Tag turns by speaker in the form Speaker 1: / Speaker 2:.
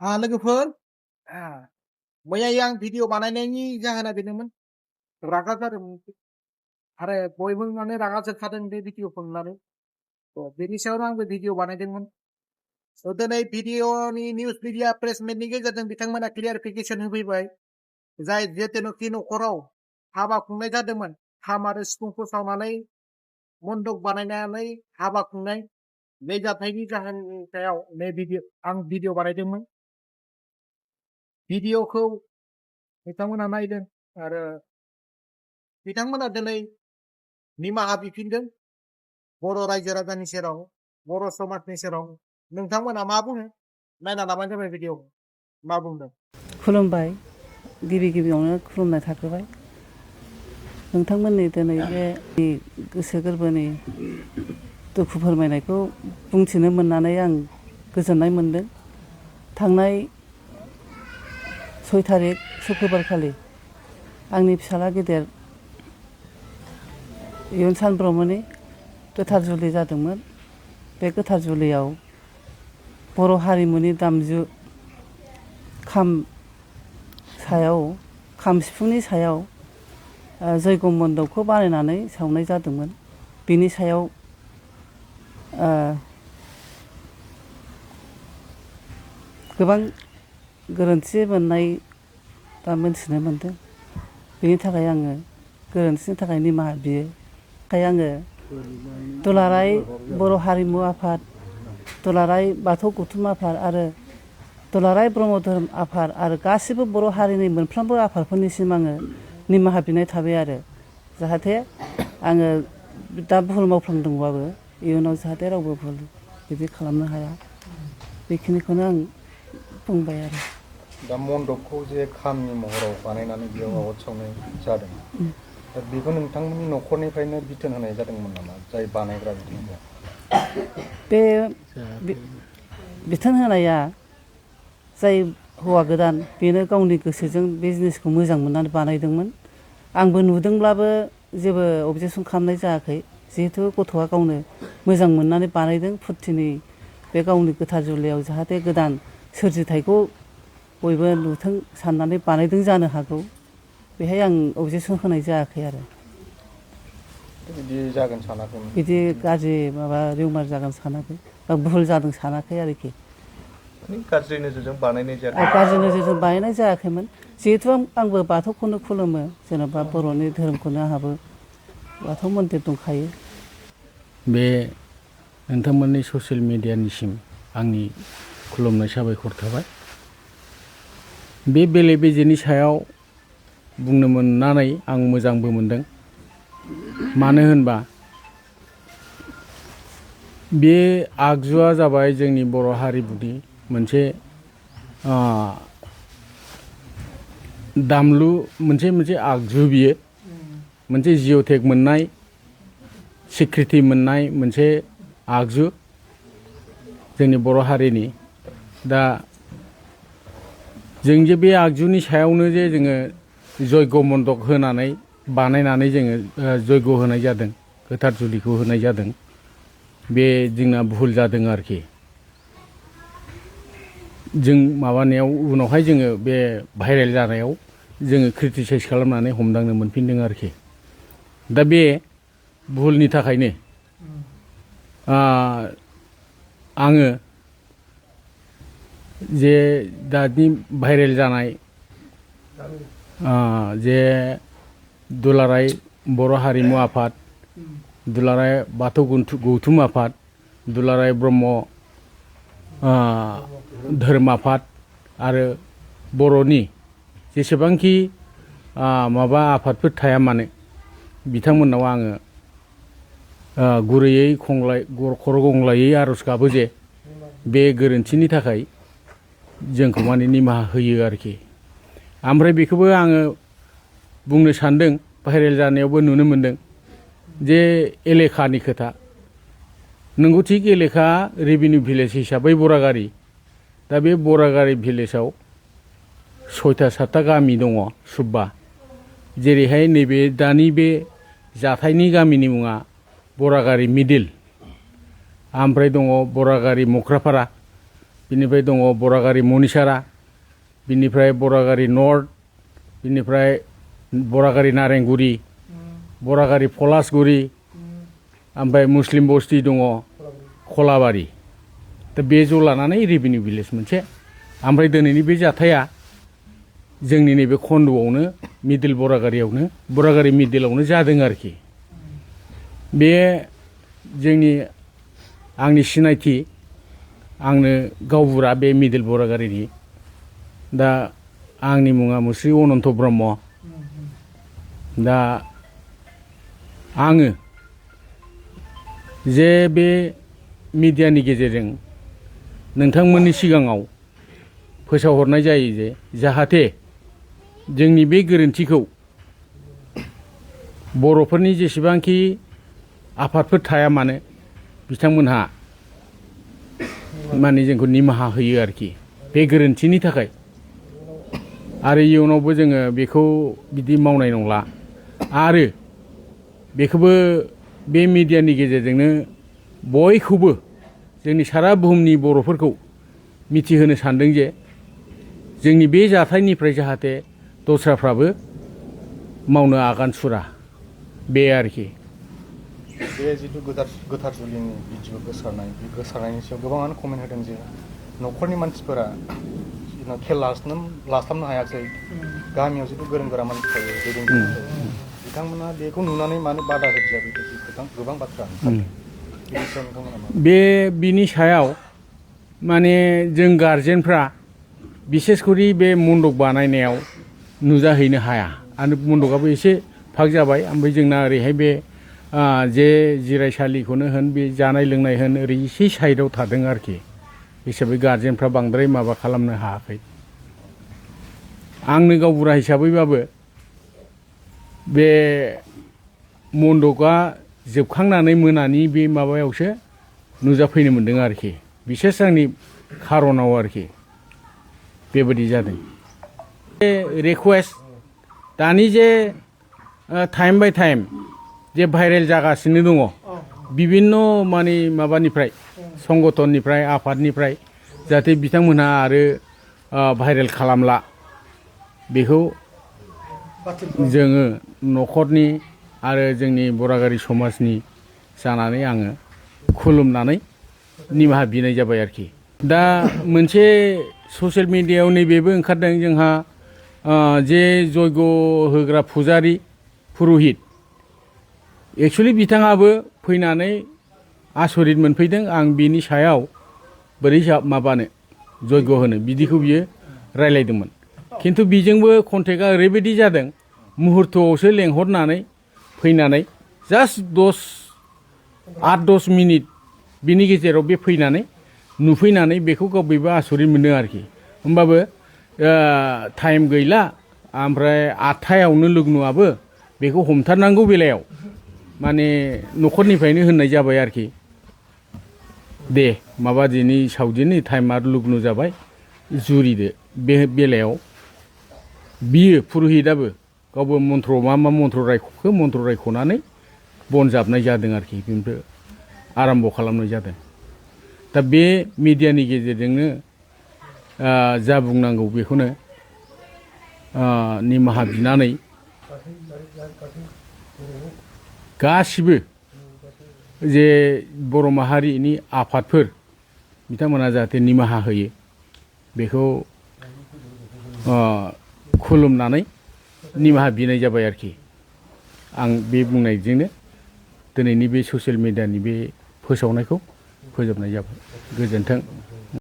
Speaker 1: लोगोफोर मैया आं भिडिअ बानायनायनि जाहोना बेनोमोन रागा जादोंमोन आरो बयबो माने रागा जोंखादों बे भिडिअखौ नुनानै बेनि सायावनो आंबो भिडिअ बानायदोंमोन दिनै भिडिअनि निउस मिडिया प्रेस मिटनि गेजेरजों बिथांमोना क्लियारिफिकेसन होफैबाय जाय जेतुनोखि न'खराव हाबा खुंनाय जादोंमोन खाम आरो सिफुंखौ सावनानै मन्दप बानायनानै हाबा खुंनाय बे जाथायनि जाहोननि सायाव आं भिडिअ बानायदोंमोन भिडिअखौ बिथांमोना नायदों आरो बिथांमोना दिनै निमाहा बिफिनदों बर' रायजो राजानि सेराव बर' समाजनि सेराव नोंथांमोना मा बुङो नायना लाबानो जाबाय भिडिअ मा बुंदों
Speaker 2: खुलुमबाय गिबि गिबियावनो खुलुमनाय थाग्रोबाय नोंथांमोननि दिनै बे गोसो गोरबोनि दुखु फोरमायनायखौ बुंथिनो मोननानै आं गोजोननाय मोनदों थांनाय 6 थारिख शुक्रबारखालि आंनि फिसाला गेदेर इयुनसान ब्रह्मनि गोथार जुलि जादोंमोन बे गोथार जुलियाव बर' हारिमुनि दामजु खाम सिफुंनि सायाव जयग मन्दपखौ बानायनानै सावनाय जादोंमोन बिनि सायाव गोबां गोरोन्थि मोननाय बा मोनथिनो मोनदों बेनि थाखाय आङो गोरोन्थिनि थाखाय निमाहा बियो आङो दुलाराय बर' हारिमु आफाद दुलाराय बाथौ गौथुम आफाद आरो दुलाराय ब्रह्म धोरोम आफाद आरो गासिबो बर' हारिनि मोनफ्रोमबो आफादफोरनिसिम आङो निमाहा बिनाय थाबाय आरो जाहाथे आङो दा भुल मावफ्लांदोंबाबो इयुनाव जाहाथे रावबो भुल बिदि खालामनो हाया बेखिनिखौनो आं बुंबाय आरो
Speaker 3: दा मन्दपखौ जे खामनि महराव बानायनानै बेयाव आवाथि सावनाय जादों दा बेखौ नोंथांमोननि न'खरनिफ्रायनो बिथोन होनाय जादोंमोन नामा जाय बानायग्रा बिथांमोना
Speaker 2: बे बिथोन होनाया जाय हौवा गोदान बेनो गावनि गोसोजों बे जिनिसखौ मोजां मोननानै बानायदोंमोन आंबो नुदोंब्लाबो जेबो अबजेक्सन खालामनाय जायाखै जिहेथु गथ'आ गावनो मोजां मोननानै बानायदों फुरथिनि बे गावनि गोथार जुलियाव जाहाथे गोदान सोरजिथायखौ बयबो नुथों साननानै बानायदों जानो हागौ बेहाय आं अबजेक्सन होनाय जायाखै आरो
Speaker 3: बिदि जागोन सानाखैमोन
Speaker 2: बिदि गाज्रि माबा रिउमार जागोन सानाखै बा भुल जादों सानाखै आरोखि
Speaker 3: गाज्रि नोजोरजों बानायनाय जायाखै
Speaker 2: गाज्रि नोजोरजों बानायनाय जायाखैमोन जिहेथु आंबो बाथौखौनो खुलुमो जेनेबा बर'नि धोरोमखौनो आंहाबो बाथौ मन्दिर दंखायो
Speaker 4: बे नोंथांमोननि ससियेल मिडियानिसिम आंनि खुलुमनाय साबायखर थाबाय बे बेले बेजेनि सायाव बुंनो मोननानै आं मोजांबो मोनदों मानो होनबा बे आगजुआ जाबाय जोंनि बर' हारिमुनि मोनसे दामलु मोनसे आगजु बियो मोनसे जिअ'टेक मोननाय सिक्रिटि मोननाय मोनसे आगजु जोंनि बर' हारिनि दा जों जे बे आगजुनि सायावनो जे जोङो जयग मन्दप होनानै बानायनानै जोङो जयग होनाय जादों गोथार जुलिखौ होनाय जादों बे जोंना भुल जादों आरोखि जों माबानायाव उनावहाय जोङो बे भाइरेल जानायाव जोङो क्रिटिसाइज खालामनानै हमदांनो मोनफिनदों आरोखि दा बे भुलनि थाखायनो आङो जे दानि भाइरेल जानाय जे दुलाराय बर' हारिमु आफाद दुलाराय बाथौ गौथुम आफाद दुलाराय ब्रह्म धोरोम आफाद आरो बर'नि जेसेबांखि माबा आफादफोर थाया मानो बिथांमोननाव आङो गुरैयै खर' गंग्लायै आर'ज गाबो जे बे गोरोन्थिनि थाखाय जोंखौ माने निमाहा होयो आरोखि ओमफ्राय बेखौबो आङो बुंनो सानदों भाइरेल जानायावबो नुनो मोनदों जे एलेखानि खोथा नंगौ थिग एलेखा रेभिनिउ भिलेज हिसाबै बरागारि दा बे बरागारि भिलेजाव 6टा 7टा गामि दङ सुब्बा जेरैहाय नैबे दानि बे जाथायनि गामिनि मुङा बरागारि मिडिल ओमफ्राय दङ बरागारि मख्रापारा बिनिफ्राय दङ बरागारि मनिसारा, बिनिफ्राय बरागारि नर्थ, बिनिफ्राय बरागारि नारेंगुरि, बरागारि पलासगुरि, ओमफ्राय मुस्लिम बस्ति दङ खलाबारि। दा बे ज' लानानै रेभिनिउ भिलेज मोनसे। ओमफ्राय दिनैनि बे जाथाया जोंनि नैबे खन्द'आवनो मिडिल बरागारियावनो बरागारि मिडिलावनो जादों आरोखि। बे जोंनि आंनि सिनायथि, आंनो गावबुरा बे मिडिल बरागारिनि। दा आंनि मुङा मुस्रि अनन्त ब्रह्म। दा आङो जे बे मिडियानि गेजेरजों नोंथांमोननि सिगाङाव फोसावहरनाय जायो जे जाहाथे जोंनि बे गोरोन्थिखौ बर'फोरनि जेसेबांखि आफादफोर थाया मानो बिथांमोनहा माने जोंखौ निमाहा होयो आरोखि बे गोरोन्थिनि थाखाय। आरो इयुनावबो जोङो बेखौ बिदि मावनाय नंला। आरो बेखौबो बे मिडियानि गेजेरजोंनो बयखौबो जोंनि सारा बुहुमनि बर'फोरखौ मिथिहोनो सानदों जे जोंनि बे जाथायनिफ्राय जाहाथे दस्राफ्राबो मावनो आगान सुरा, बे आरोखि।
Speaker 3: बे जिथु गोथार जुलिनि भिडिअ गोसारनाय, बे गोसारनायनि सायाव गोबाङानो कमेन्ट होदों जे न'खरनि मानसिफोरा खेल लास्लाबनो हायाखै। गामियाव जिथु गोरों गोरा मानसि थायो, दैदेनगिरि थायो, बिथांमोना बेखौ नुनानै मानो बादा होदिया, बेबायदि गोबां बाथ्रा
Speaker 4: बे बिनि सायाव माने जों गारजेनफ्रा बिसेसकरि बे मन्दप बानायनायाव नुजाहैनो हाया। आरो मन्दपआबो एसे फाग जाबाय। ओमफ्राय जोंना ओरैहाय बे जे जिरायसालिखौनो होन, बे जानाय लोंनाय होन, ओरै एसे साइडआव थादों आरोखि। हिसाबै गारजेनफ्रा बांद्राय माबा खालामनो हायाखै। आंनो गावबुरा हिसाबैबाबो बे मन्दपआ जोबखांनानै मोनानि बे माबायावसो नुजाफैनो मोन्दों आरोखि। बिसेस आंनि खार'नाव आरोखि बेबायदि जादों। बे रिकुवेस्ट दानि जे टाइम बाय टाइम जे भाइरेल जागासिनो दङ बिभिन्न माने माबानिफ्राय, संगठननिफ्राय, आफादनिफ्राय, जाहाथे बिथांमोनहा आरो भाइरेल खालामला, बेखौ जोङो न'खरनि आरो जोंनि बरागारि समाजनि जानानै आङो खुलुमनानै निमाहा बिनाय जाबाय आरोखि। दा मोनसे ससियेल मिडियायाव नैबेबो ओंखारदों जोंहा जे जयग' होग्रा फुजारि पुर'हित, एक्सुवेलि बिथाङाबो फैनानै आसरित मोनफैदों। आं बिनि सायाव बोरै माबानो जयग' होनो बिदिखौ बियो रायलायदोंमोन। खिन्थु बिजोंबो कन्टेक्टआ ओरैबायदि जादों, मुहुर्तआवसो लेंहरनानै फैनानै जास्ट 8-10 मिनिट बिनि गेजेराव बे फैनानै नुफैनानै बेखौ गावबो आसरित मोनदों आरोखि। होमबाबो टाइम गैला, ओमफ्राय 8थायावनो लग्नआबो, बेखौ हमथारनांगौ बेलायाव माने न'खरनिफ्रायनो होननाय जाबाय आरोखि। दे माबा दिनै सावदिनि टाइम आरो लग्न जाबाय, जुरिदो। बे बेलायाव बियो पुर'हितआबो गावबो मन्त्र मा मन्त्र रायख'खो, मन्त्र रायख'नानै बन जाबनाय जादों आरोखि। बेनिफ्राय आराम्भ' खालामनाय जादों। दा बे मिडियानि गेजेरजोंनो जा बुंनांगौ बेखौनो निमाहा बिनानै गासिबो जे बर' माहारिनि आफादफोर बिथांमोना जाहाथे निमाहा होयो, बेखौ खुलुमनानै निमाहा बिनाय जाबाय आरोखि। आं बे बुंनायजोंनो दिनैनि बे ससियेल मिडियानि बे फोसावनायखौ फोजोबनाय जाबाय। गोजोन्थों।